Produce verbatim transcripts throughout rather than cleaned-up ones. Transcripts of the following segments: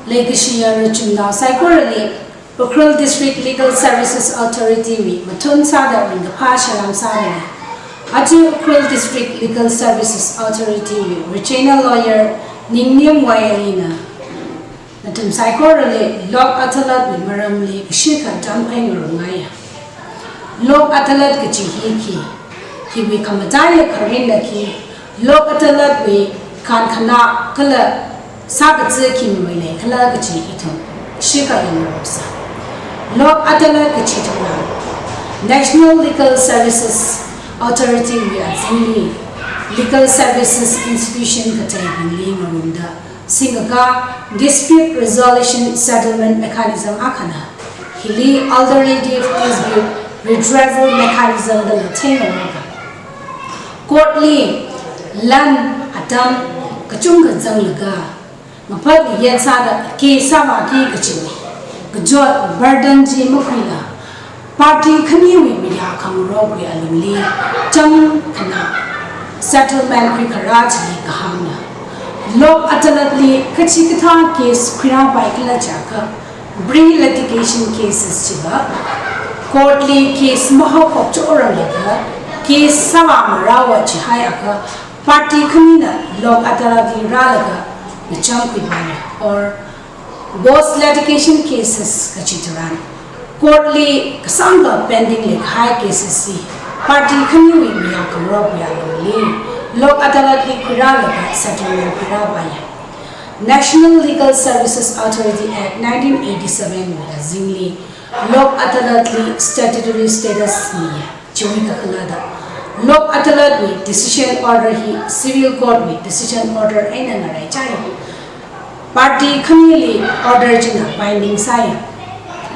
Leikashiya rachumnao saikorali, Ukhrul District Legal Services Authority wui mathun sāda ringkaphā salam sādalei. Aja Ukhrul District Legal Services Authority wui retainer lawyer Ningnem Wayalina nathum saikorali Lok Adalat wui maramli kashikha tamphai ngarumngaiya. Lok Adalat kachi hi khi, hiwui khamataiya kharinna khi, Lok Adalat wui kankhanā kala sākazā khi mamei leikhala kachi ithum shikha yangngarumsa. Lok Adalat kachi tharan National Legal Services Authority wui azingli legal services institution kateibingli ngarumda singkakā dispute resolution settlement mechanism akhana. Hili alternative dispute redressal mechanism dala theingarumka. Court li lan atam kachungkha zanglaga, maphat yet sāda case sāvāki kachi, kachot burden chi makhuila, party khaniwui mayā khangarokwui alungli chāngkhanā settlement khuikharā chili kahāngna. Lok Adalat li kachikathā case khuirāpaikhala chiakha, pre-litigation cases chiva court li case mahaophok choranglaga case sāvā marāva chihaiakha, party khanina Lok Adalat li rālaga ngachāngkhuipai, or post litigation cases kachi tharan, court li kasāngkha pending leikahai cases hi party khaniwui mayā khangarokwui alungli Lok Adalat li khuirālaga settlement khuirāpaiya. National Legal Services Authority Act nineteen eighty-seven wui azingli Lok Adalat li statutory status miya. Chiwui kakhalatda Lok Adalat wui decision order hi civil court wui decision order eina ngaraichai. Party khanili order china binding sāya.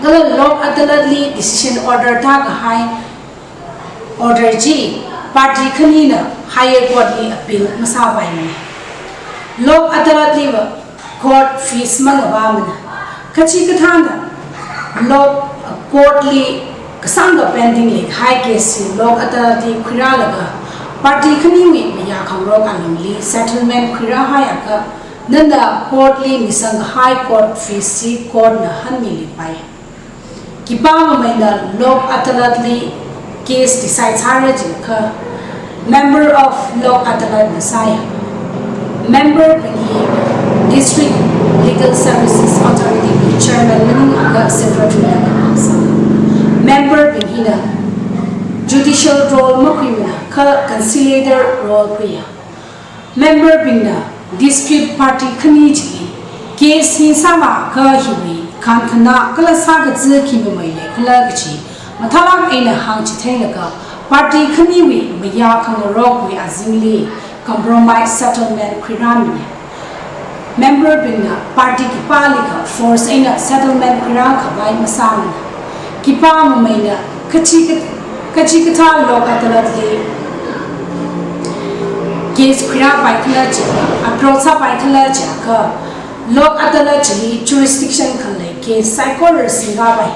Kala Lok Adalat li decision order thākahai order chi party khanina higher court li appeal masāpaimana. Lok Adalat liva court fees mangavāmana. Kachikathāna Lok, court li kasāngkha pending leikahai case hi Lok Adalat li khuirālaga, party khaniwui mayā khangarok alungli settlement khuirāhaiakha, nana court li misangkahai court fees chi court na hanmilipai. Khipā mameina Lok Adalat li case decide sāra jiakha, member of Lok Adalat na sāya. Member bing hi District Legal Services Authority wui chairman maningakha secretary na kapangsa. Member bing hina judicial role makhuimana, kha conciliator role khuiya. Member bingna dispute party khani chili case hi sāvākha hiwui kankhanā kala sākazā khi mamei leikhala kachi mathālāk eina hāngchitheilaga, party khaniwui mayā khangarokwui azingli compromise settlement khuirāmiya. Member bingna party khipālikha force eina settlement khuirākhavai masāmana. Khipā mameina kachi, kachikathā Lok Adalat li case khuirāpaikhala chiakha, approach sāpaikhala chiakha, Lok Adalat chili jurisdiction khalei case saikora singkapai.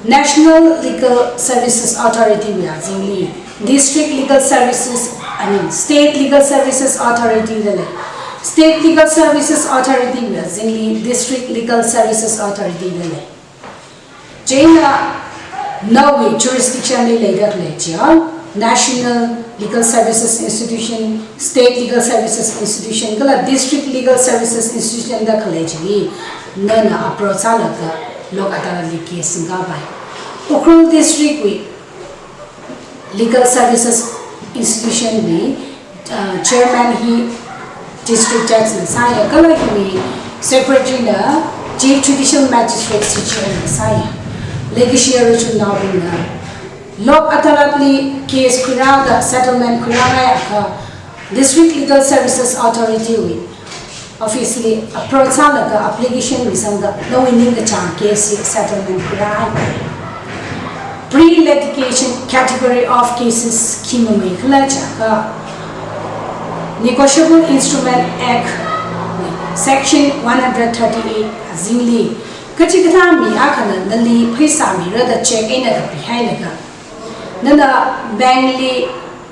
National Legal Services Authority wui azingli District Legal Services, I mean, State Legal Services Authority da lei. State Legal Services Authority wui azingli District Legal Services Authority da lei. Chieina nawui jurisdiction li leida khalei chiya, National Legal Services Institution, State Legal Services Institution, kala District Legal Services Institution da khalei chili nana approach sālaga Lok Adalat li case singkapai. Ukhrul District wui Legal Services Institution wui, uh, chairman hi District Judge na sāya, kala hiwui secretary na Chief Judicial Magistrate, C J M na sāya. Leikashiya rachumnaobingna Lok Adalat li case khuirāda settlement khuirāngaiakha, District Legal Services Authority wui office li approach sālaga application misangda nawui ningkachāng case hi settlement khuirāhai. Pre-litigation category of cases khi mameikhala chiakha, Negotiable Instrument Act section one hundred thirty-eight azingli, kachikathā mi akhana nali pheisā mira da cheque eina kapihailaga, nana bank li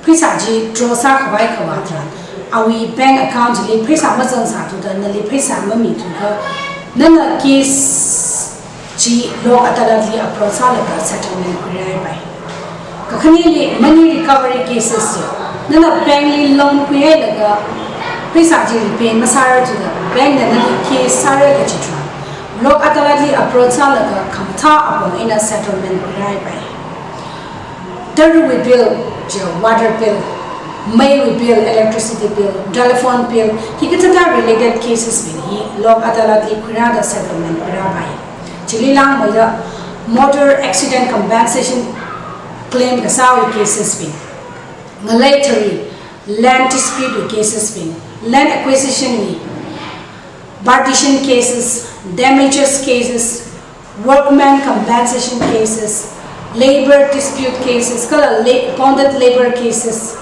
pheisā chi draw sākhavai khavā tharan, awui bank account li pheisā mazangsāthuda nali pheisā mamithuakha, Nana case chi Lok Adalatli approach sālaga settlement khuirāpai. Kakhaneli money recovery cases chi, nana bankli loan khuihailaga pheisā chi repay masārar thuda bankna nali case sāra kachi tharan, Lok Adalatli approach sālaga khamathā apong eina settlement khuirāpai. Tarui bill, chi water bill, meiwui bill, electricity bill, telephone bill, hikathā related cases bing hi Lok Adalatli khuirāda settlement khuirāpai. Chili langmeida motor accident compensation claim kasāwui cases bing, ngalei tharui land dispute wui cases bing, land acquisition wui, partition cases, damages cases, workmen compensation cases, labor dispute cases, kala la-, bonded labor cases,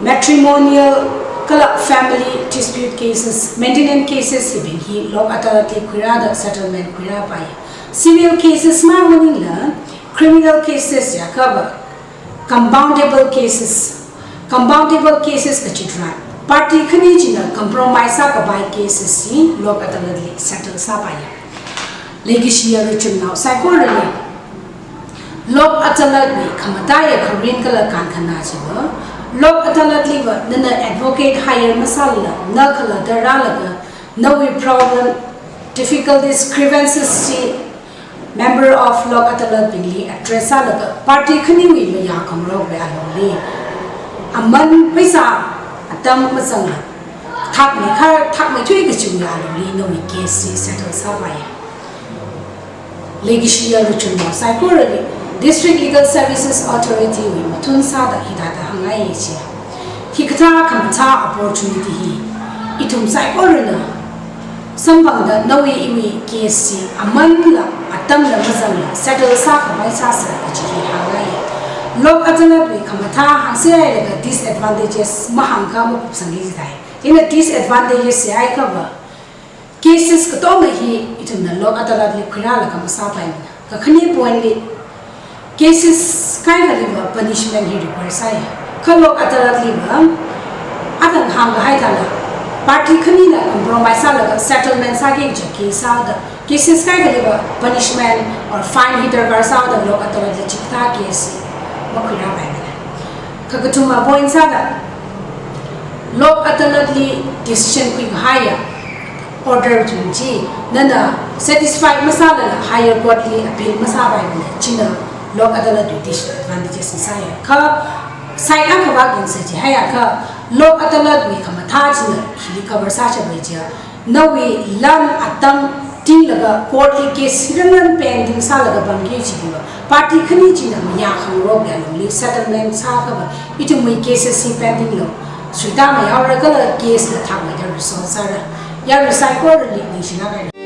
matrimonial kala family dispute cases, maintenance cases hibing hi Lok Adalatli khuirāda settlement khuirāpai. Civil cases mang maningla criminal cases ya cover. Compoundable cases. Compoundable cases kachi tharan, party khani china compromise sākapai cases hi Lok Adalatli settle sāpai. Leikashiya ruichumnao saikorali, Lok Adalatwui khamataiya kharing kala kankhana chiva, Lok Adalatliva nana advocate hire masālala, na khalatta rālaga, nawui problem, difficulties, grievances chi member of Lok Adalat bingli address sālaga party khaniwui mayā khangarokli alungli, aman pheisā atam mazangla, thakmeikha, thakmeithui kachiwui alungli nawui case chi settle sāpai. Leikashiya ruichumnao saikorali, District Legal Services Authority wui mathun sāda hithāda hāngngai chi. Hikathā khamathā opportunity hi ithum saikorana samphangda nawui iwui case chi amanla atamla mazangla settle sākhavai sāsa kachi hi hāngngai. Lok Adalatwui khamathā hāngserhailaga disadvantages mahāngkha makupsangki jidai. China disadvantages chi haiakhava, cases katonga hi ithumna Lok Adalatli khuirālaga masāpaimana. Kakhane point li, cases kaikhaliva punishment hi require sāi. Kha Lok Adalatliva, athang hāngkahai thāla, party khanina compromise sālaga settlement sāki kaja case sāda, cases kaikhaliva punishment or fine hi darkar sāda Lok Adalatli chikathā case makhuirāpaimana. Kakathuma point sāda, Lok Adalatli decision khuikahaiya order thum chi nana satisfied masālala higher court li appeal masāpaimana, china Lok Adalatwui disadvantages sāya. Kha side akhava yangsa jihaiakha, Lok Adalatwui khamathā china hili cover sāshappai chiya, nawui lan atam tinglaga court li case hi rangran pending sālaga pamki chiva, party khani china mayā khangarokli alungli settlement sāakhava, ithumwui cases hi pending lo, suita mayāra kala case la thakmeida resolve sāra. Yarui saikorali ningshilāk haira.